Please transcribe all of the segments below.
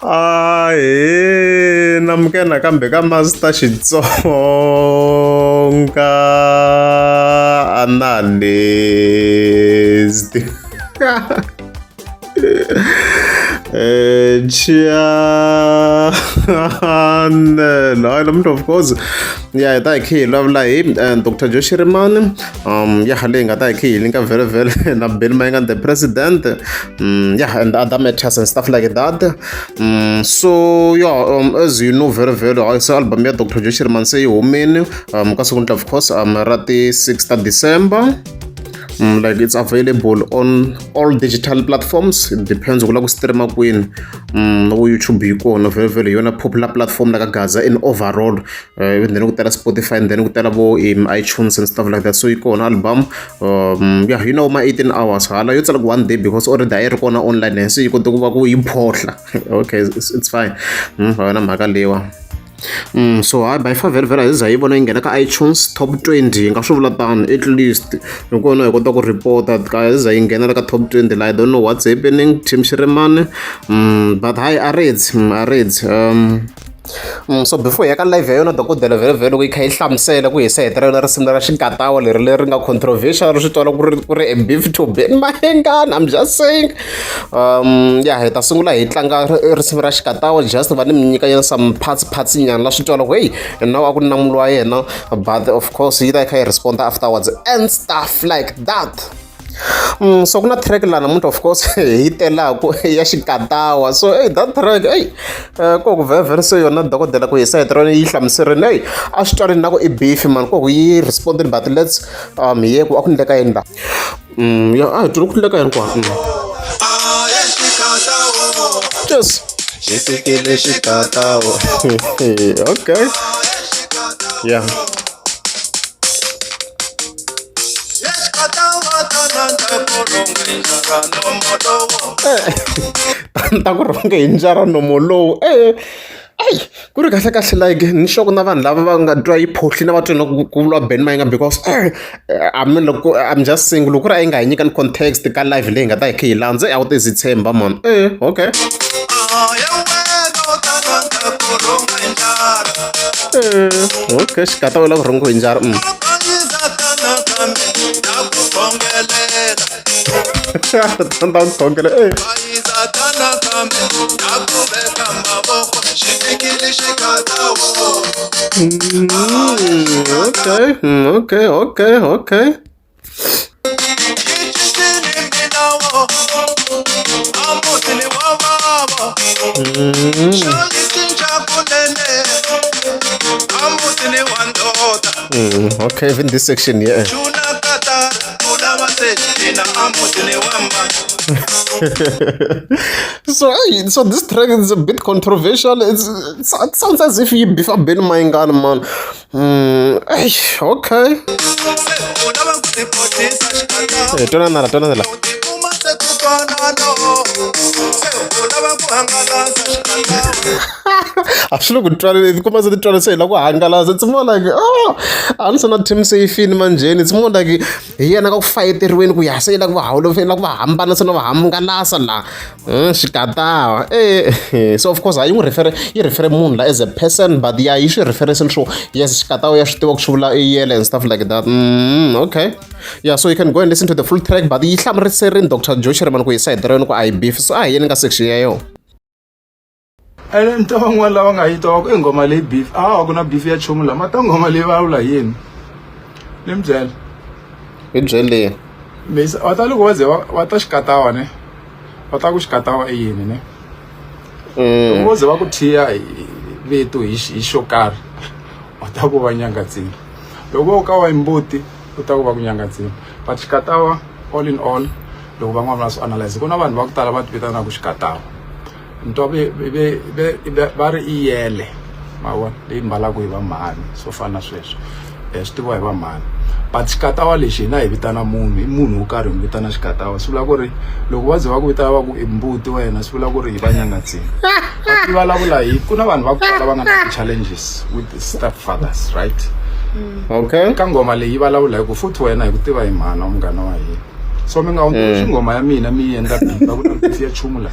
Ahee namukela nakambe ka Master Xitsonga Analyst channel hayi namuntlha of course ya hi ta hi khe hi vulavula hi Doctor Joe Shirimani ya leyi nga ta hi khe hi linka vhele vhele na Benny Mayengani the president yeah and other matters and stuff like that. So yeah, as you know very very, hayi, se album ya Dr Joe Shirimani se yi humini ka siku of course ra ti 6 ta December. Like, it's available on all digital platforms. It depends ku la ku streama kwini. Loko YouTube yi kona vhele vhele, hi yona popular platform la ka Gaza in overall, then ku tela Spotify and then ku tela vo iTunes and stuff like that. So yi kona album, yeah, you know, ma 18 hours hala yo tsala ku one day because already a yi ri kona online, se yi kote ku va ku yi phohla. Okay, it's fine. Yona mhaka leyiwa. So hayi, by far very very hi za yi vona yi nghena ka iTunes top 20, hi nga swi vula tano at least, hi kona hi kota ku report-a ka hi za yi nghena ka top 20 la. I don't know what's happening, team Shirimani, but hayi, a redzi. So before hi ya ka live ya yona dokodela vhele vhele, loko yi kha yi hlamusela ku hi se hetelela risimu ra xikatawa leri leri nga controversial, swi twala ku ri a beef to Ben Mayengani. I'm just saying, ya hi ta sungula hi tlanga risimu ra xikatawa, just va ni mi nyika yena some parts nyana la swi twala ku hey, now a ku ni namulo wa yena, but of course yi ta yi kha yi respond afterwards and stuff like that. So ku na track laha namuntlha of course hi telaku ya xikatawa. So hey, that track, hey, ko ku vhevhere se yona dokodela ku hi sayiti ra yi hlamuserini, hey, a swi twali na ku i beef man, ko ku yi respondini, but let's hi ye ku a ku ndleka yini la. Ya, a hi twile ku ndleka yini kwa. Yes. Xi fikile xikatawa. Okay, yeah. Ta ku rhonge hi njara nomo lowu, ayi ku ri kahle kahle, like ni sure ku na vanhu lava va nga twa yi phohlini va twa na ku vuriwa Ben Mayengani because I mean, loko I'm just saying, loko ku ri a yi nga hi nyikani context ka live leyi nga ta hi kha hi landza, a wu te zi tshemba man. Okay. Okay, xikata wela ku rhongo hi njara. Ta ku khongela. Okay. Okay, even this section here. Yeah. So hey, so this track is a bit controversial. It sounds as if you beef up Ben Mayengani, man. Hey, okay. Hey, twanana la, twanana la. A swi le ku twaleni kuma se ti twala se hi la ku hangalasa. It's more like, oh, a ni se na team se yi fini manjheni. It's more like hi yena ka ku fayeteriweni ku ya se yi la ku va hawula, la ku va hambana se na va hangalasa la. Xikatawa so of course a yi n'wi refere, yi refere munhu la as a person, but ya yi swi reference swo yes, xikatawa ya swi tiva ku swi vula yele and stuff like that. Okay, yeah, so you can go and listen to the full track, but yi hlamuserini Dr Joe Shirimani ku hi sayiti ra yona ku a yi beef, so a hi yeni ka section ya yona. Ene ni twa van'wana lava nga yi twa va ku i nghoma leyi beef, a ku na beef ya nchumu la mata nghoma leyi vulavula hi yini, ni mi byela. Hi byele. Misa va ta loko va ze va ta xikatawa ne, va ta ku xikatawa i yini ne. Loko vo ze va ku thiya hi vito hi xo karhi, u ta ku va nyangatsini. Loko vo ka wa mbuti, u ta ku va ku nyangatsini. But xikatawa, all in all, loko van'wana va swi analyze, ku na vanhu va ku tala va ti vitanaka xikatawa. Ni twa ve va ri i yele, ma vona, leyi mbalaka hi vamhani, swo fana na sweswo, swi tiviwa hi vamhani. But xikatawa lexi hina hi vitana munhu, i munhu wo karhi hi n'wi vitana xikatawa. Swi vula ku ri loko va ze va ku vitana va ku i mbuti wena, swi vula ku ri hi va nyangatsini. But yi vulavula hi ku na vanhu va ku tala va nga na ti-challenges with stepfathers, right? Okay. Ka nghoma leyi yi vulavula hi ku futhi wena hi ku tiva hi mhana wa munghana wa hina, so mi nga hundzuluxi nghoma ya mina mi yi endla beef. A ku na beef ya nchumu la.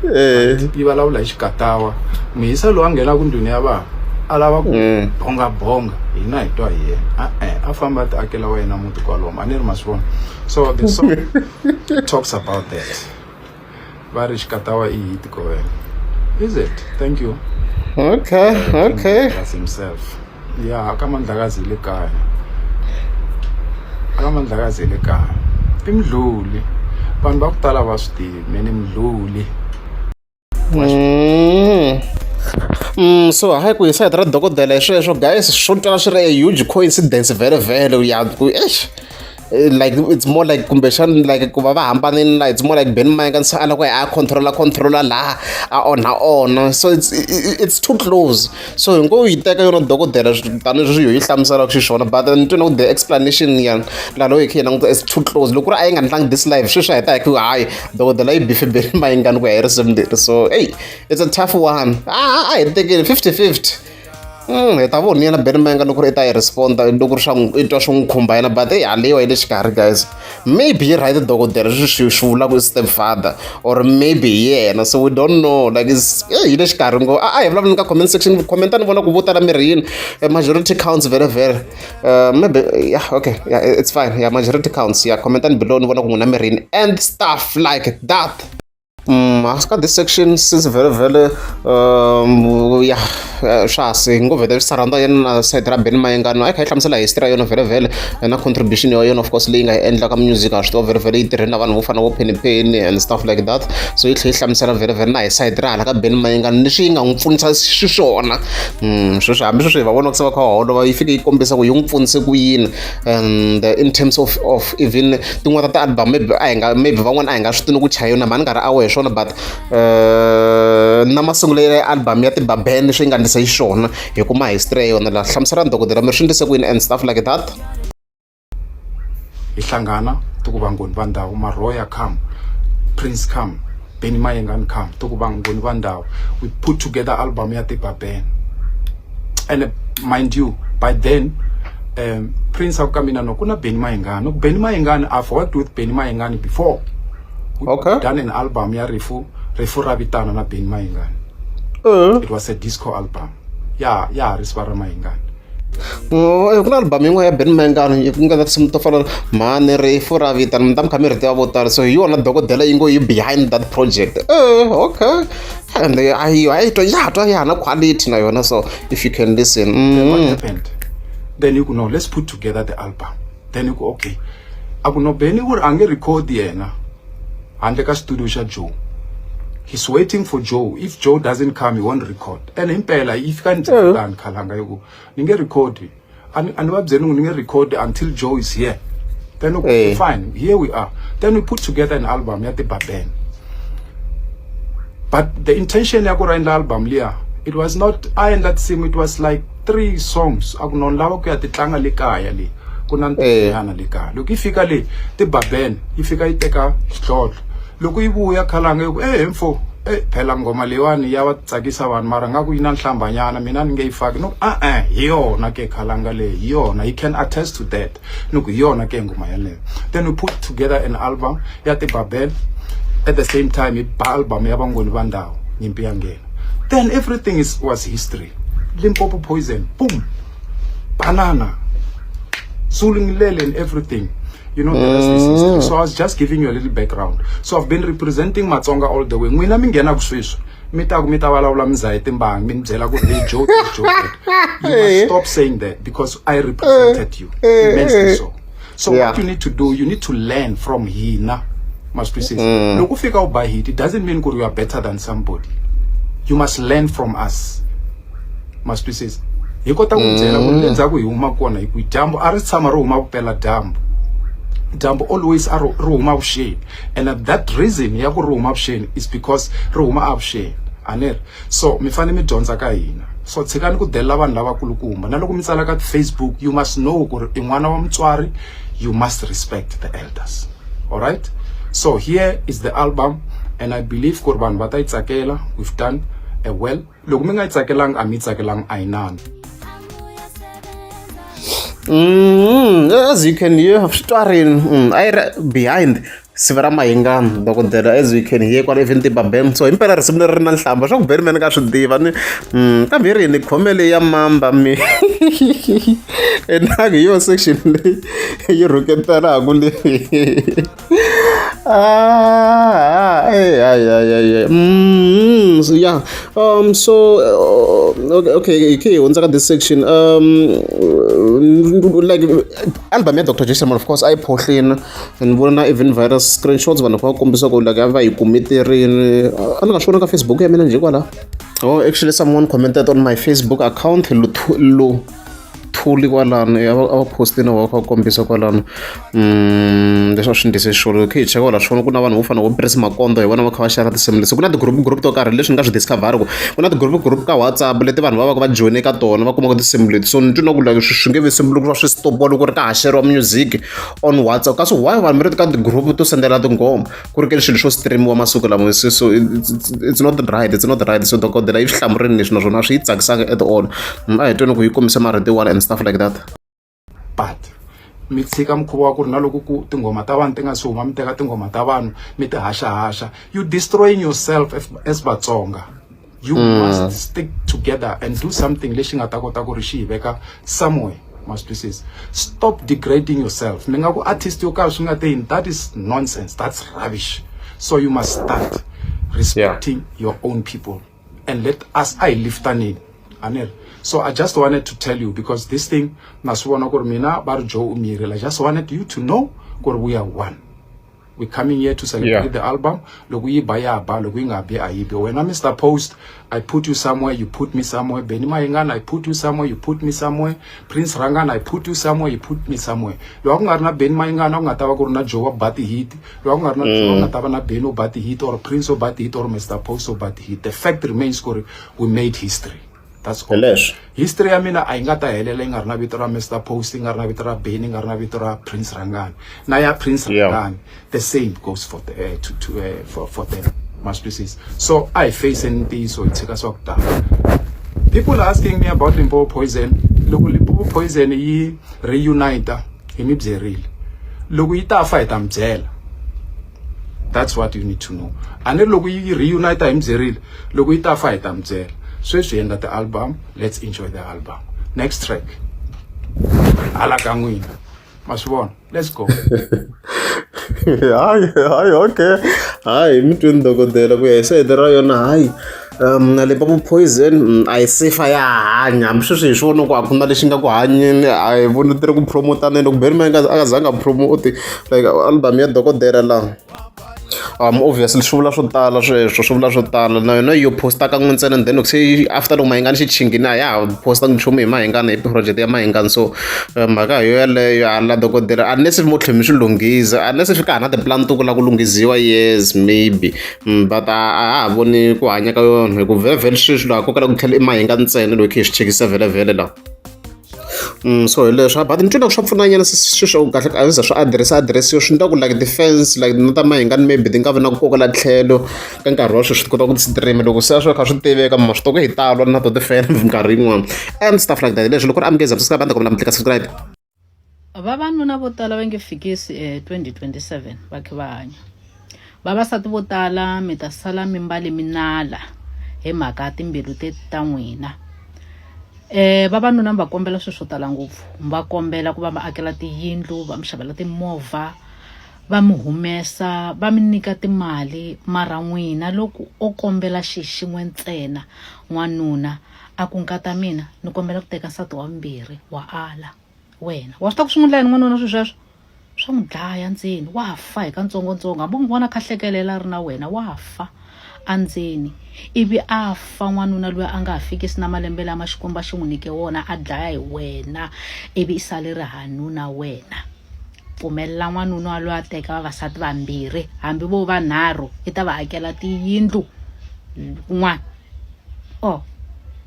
Yi vulavula hi xikatawa muhisa lowu a nghenaka ndlwini ya vanhu a lava ku bonga bonga hina hi twa hi yena e-e a famba a ti akela wa yena muti kwalomu a ni ri ma swi vona so the song talks about that va ri xikatawa i hit ko wena is it thank you Okay. That's himself ya ka mandlakazi le kaya aka mandlakazi le kaya i mdluli vanhu va ku tala va swi tivi me ni mdluli. So hayi ku hi sayiti ra dokodela hi sweswo guys swo twala swi ri a huge coincidence vhele vhele ya ku eish like it's more like kumbexana like ku va va hambanile la it's more like Benny Mayengani se a lava ku ya a controla controla laha a onha onha so it's too close so hi ngo yi teka yona dokodela tanihileswi yo yi hlamuselaka xiswona but ni twe na ku the explanation ya laha loko hi kha hi languta is too close loko ku ri a yi nga ndlangi this live sweswi a hi ta hi ku hayi dokodela yi bife Benny Mayengani ku ya hi risimu leri so hey it's a tough one a a hi tekeni 50-50. Hi ta vona yena Benny Mayengani loko ku ri i ta yi respond-a loko ku ri swa i twa swi n'wi khumba yena but eyi yaleyo yi le xikarhi guys maybe yi right dokodela leswi swi swi vulaka i step father or maybe hi yena so we don't know like is yi le xikarhi ngo a hi vulavuleni ka comment section comment ni vona ku vo tala mi ri yini majority counts vhele vhele maybe yeah okay yeah it's fine yeah majority counts yeah commentani below ni vona ku n'wina mi ri yini and stuff like that. Ka this section since vhele vhele ya swa ha se ngo vhele swi rhandza yena na sayiti ra Benny Mayengani a yi kha yi hlamusela history ya yona vhele vhele na contribution ya yona of course leyi nga yi endla ka music ha swi tiva vhele vhele yi tirhe na vanhu vo fana vo Penny Penny and stuff like that so yi tlhela yi hlamusela vhele vhele na hi sayiti ra hala ka Benny Mayengani leswi yi nga n'wi pfunisa xiswona sweswi hambi sweswi hi va vona ku se va kha va holova yi fike yi kombisa ku yi n'wi pfunise ku yini and in terms of even tin'wana ta ti-album maybe a hi nga maybe van'wana a hi nga swi tivi ku chaya yona mhani nga ri aware hi swona but na masungulo ya album ya tibabene leswi yi nga ndlisa xiswona hi kuma history ya yona laha hlamuselani dokodela mi ri swi ndlise ku yini and stuff like that. Hi hlangana ti ku vangoni va ndhawu Maroya come Prince come Benny Mayengani come ti ku vangoni va ndhawu we put together album ya Tibabene and mind you by then Prince a ku ka mina no ku na Benny Mayengani ku Benny Mayengani I've worked with Benny Mayengani before we done an album ya rifu rifu ra vitana na Benny Mayengani it was a disco album ya ya ha ri siva ra Mayengani. Oh, ku na album yin'wana ya Benny Mayengani ku nga na tinsimu to fana na mhani rifu ra vitana mi ta mi kha mi ri tiva vo tala so hi yona dokodela yi ngo yi behind that project okay and a yi a yi twa ya twa ya ha na quality na yona so if you can listen. Then what happened then you no let's put together the album then you go okay a ku no Benny u ri a nge record yena handle ka studio xa Joe he's waiting for Joe if Joe doesn't come he won't record and himpela yi fika ni byela khalanga yi ku ni nge record a ni a ni va byeli ni nge record until Joe is here then okay, fine here we are then we put together an album ya Tibabene but the intention ya ku ra endla album liya it was not a endla tinsimu it was like three songs a ku no ni lava ku ya ti tlanga le kaya le ku na ntirhonyana le kaya loko yi fika le Tibabene yi fika yi teka xidlodlo loko yi vuya khalanga yi ku e mfo e phela nghoma leyiwani ya va tsakisa vanhu mara nga ku yi na nhlambanyana mina ni nge yi faki no e-e hi yona ke khalanga leyi hi yona he can attest to that ni ku hi yona ke nghoma yaleyo then we put together an album ya Tibabel at the same time hi ba album ya vangoni va ndhawu nyimpi ya nghena then everything is was history Limpopo Poison boom banana Sulungilele and everything you know the rest is history so I was just giving you a little background so I've been representing Matsonga all the way n'wina mi nghenaka sweswi mi ta ku mi ta vulavula mi za hi timbangi mi ni byela ku hey Joe this Joe that you must stop saying that because I represented you immensely so so what you need to do you need to learn from hina ma swi twisisa loko u fika u ba hit it doesn't mean ku ri you are better than somebody you must learn from us ma swi twisisa hi kota ku byela ku le ndzhaku hi huma kona hi ku dyambu a ri tshama ri huma vupela dyambu dyambu always a ri huma vuxeni and that reason ya ku ri huma vuxeni is because ri huma avuxeni a ni ri so mi fanele mi dyondza ka hina so tshikani ku delela vanhu lavakulukumba na loko mi tsala ka Facebook you must know ku ri i n'wana wa mutswari you must respect the elders all right so here is the album and I believe ku ri vanhu va ta yi tsakela we've done a well loko mi nga yi tsakelanga a mi yi tsakelanga a yi nani. As you can hear, swi twarini a yi ri behind. Siva ra Mayengani dokodela as we can hear kwala even tibabem so himpela risimu leri ri na nhlamba swa ku Benny ni ka swi tiva ni kambe yi ri yini khome leyi ya mamba mi inaki hi yo section leyi yi rhuketelaku leyi ah, hey, ay, ay, ay, ay. So, yeah. So, okay, okay, okay, hundza ka this section. Like, album ya Dr. Jason, of course, a yi phohlini. Ni vona na even virus screenshots vanhu va kombisa ku like a va yi kumiterini a ni nga swi vona ka Facebook ya mina njhe kwala. Oh, actually someone commented on my Facebook account lu thuli kwalano a va postini va kha va kombisa kwalano leswi a swi ndlise xiswona loko hi cheka kwala swona ku na vanhu vo fana vo Prince Makondo hi vona va kha va share tinsimu leti ku na ti-group group to karhi leswi ni nga swi discover ku ku na ti-group group ka WhatsApp leti vanhu va va va joyine ka tona va kumaka tinsimu leti so ni twi na ku like swi nge vi simple ku va swi stop loko ri ka ha sheriwa music on WhatsApp kasi why vanhu mi ri ka ti-group to sendela tinghoma ku ri ke swilo swo streamiwa masiku lama so, so it's not right, it's not right. So dokodela yi swi hlamurini leswi naswona a swi yi tsakisanga at all. A hi tweni ku yi kombisa marito wani and stuff like that. But mi tshika mukhuva wa ku ri na loko ku tinghoma ta vanhu ti nga si huma mi teka tinghoma ta vanhu mi ti haxahaxa, you destroying yourself as Vatsonga. You must stick together and do something lexi nga ta kota ku ri xi hi veka somewhere. Ma swi twisisa? Stop degrading yourself. Mi nga ku artist yo karhi swi nga te yini, that is nonsense, that's rubbish. So you must start respecting your own people and let us a hi liftaneni a ni ri. So I just wanted to tell you because this thing na swi vona ku ri mina va ri Joe u miyerile. I just wanted you to know ku ri we are one. We coming here to celebrate the album. Loko yi ba ya ba, loko yi nga bi a yi bi. Wena Mr Post, I put you somewhere, you put me somewhere. Benny Mayengani, I put you somewhere, you put me somewhere. Prince Rangani, I put you somewhere, you put me somewhere. Loko a ku nga ri na Benny Mayengani, a ku nga ta va ku ri na Joe wa ba ti-hit. Loko a ku nga ri na Joe, a ku nga ta va na Benny wo ba ti-hit or Prince wo ba ti-hit or Mr Post wo ba ti-hit. The fact remains ku ri we made history. That's all. Hi leswo. History ya mina a yi nga ta helela yi nga ri na vito ra Mr Post, yi nga ri na vito ra Benny, yi nga ri na vito ra Prince Rangani. Na ya Prince Rangani, the same goes for the, to for them. Ma swi twisisa? So a hi face ntiyiso hi tshika swa ku tala. People are asking me about Limpopo Poison. Loko Limpopo Poison yi reunite, hi mi byerile. Loko yi ta fa hi ta mi byela. That's what you need to know. A ni ri loko yi reunite hi mi byerile, loko yi ta fa hi ta mi byela. Sweswi hi endla ti-album, let's enjoy the album. Next track. Hala ka n'wina. Ma swi vona? Let's go. Hayi hayi, okay, hayi mi twini dokodela ku ya hi sayiti ra yona. Hayi, na Limpopo Poison a yi sefa ya hanya hambi sweswi hi swi vona ku a ku na lexi nga ku hanyeni. A hi voni ti ri ku promotaneni loko Benny Mayengani a nga zanga promote like album ya dokodela laha. Obviously swi vula swo tala sweswo, swi vula swo tala na yona yo posta kan'we ntsena and then loko se after loko Mayengani xi chingini a ya ha posta nchumu hi Mayengani, hi project ya Mayengani. So mhaka hi yo yeleyo hala dokodela unless mo tlhe mi swi lunghisa, unless swi ka ha na tipulani to ku lava ku lunghiziwa, yes maybe. But a ha ha voni ku hanya ka yona hi ku vhele vhele sweswi laha kokela ku tlhela i Mayengani ntsena loyi khe hi swi chekisa vhele vhele laha. So hi leswo, but ni twa swa pfunanyana sweswo kahle a za swi address address swi endla ku like defense like na ta Mayengani maybe ti nga vi na ku kokela tlhelo ka nkarhi wa sweswi ti kota ku ti stream loko se a swi kha swi tiveka ma swi tiva ku hi talo na to ti-fan minkarhi yin'wana and stuff like that. Leswi loko ri amukeza subscribe a ni ta kombela mi tlika subscribe. Vavanuna vo tala va nge fikisi 2027 va kha va hanya. Vavasati vo tala mi ta sala mi mbale minala hi mhaka ya timbilu teti ta n'wina. Vavanuna mi va kombela swilo swo tala ngopfu, mi va kombela ku va mi akela tiyindlu, va mi xavela timovha, va mi humesa, va mi nyika timali, mara n'wina loko o kombela xi xin'we ntsena n'wanuna a ku nkata mina ni kombela ku teka nsati wa vumbirhi, wa ala wena. Wa swi tiva ku swi n'wi endla yini n'wanuna swilo sweswo? Swa n'wi dlaya ndzeni, wa fa hi kantsongotsongo. Hambi u n'wi vona a kha hlekelela a ri na wena, wa fa endzeni. Ivi a fa n'wanuna luya a nga ha fikisi na malembe lama Xikwembu a xi n'wi nyike wona, a dlaya hi wena, ivi i sale ri hanuna wena. Pfumelela n'wanuna waloye a teka vavasati vambirhi hambi vo vanharhu, i ta va akela tiyindlu kun'wana. Oh,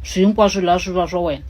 swi hinkwaswo laha swi va swa wena.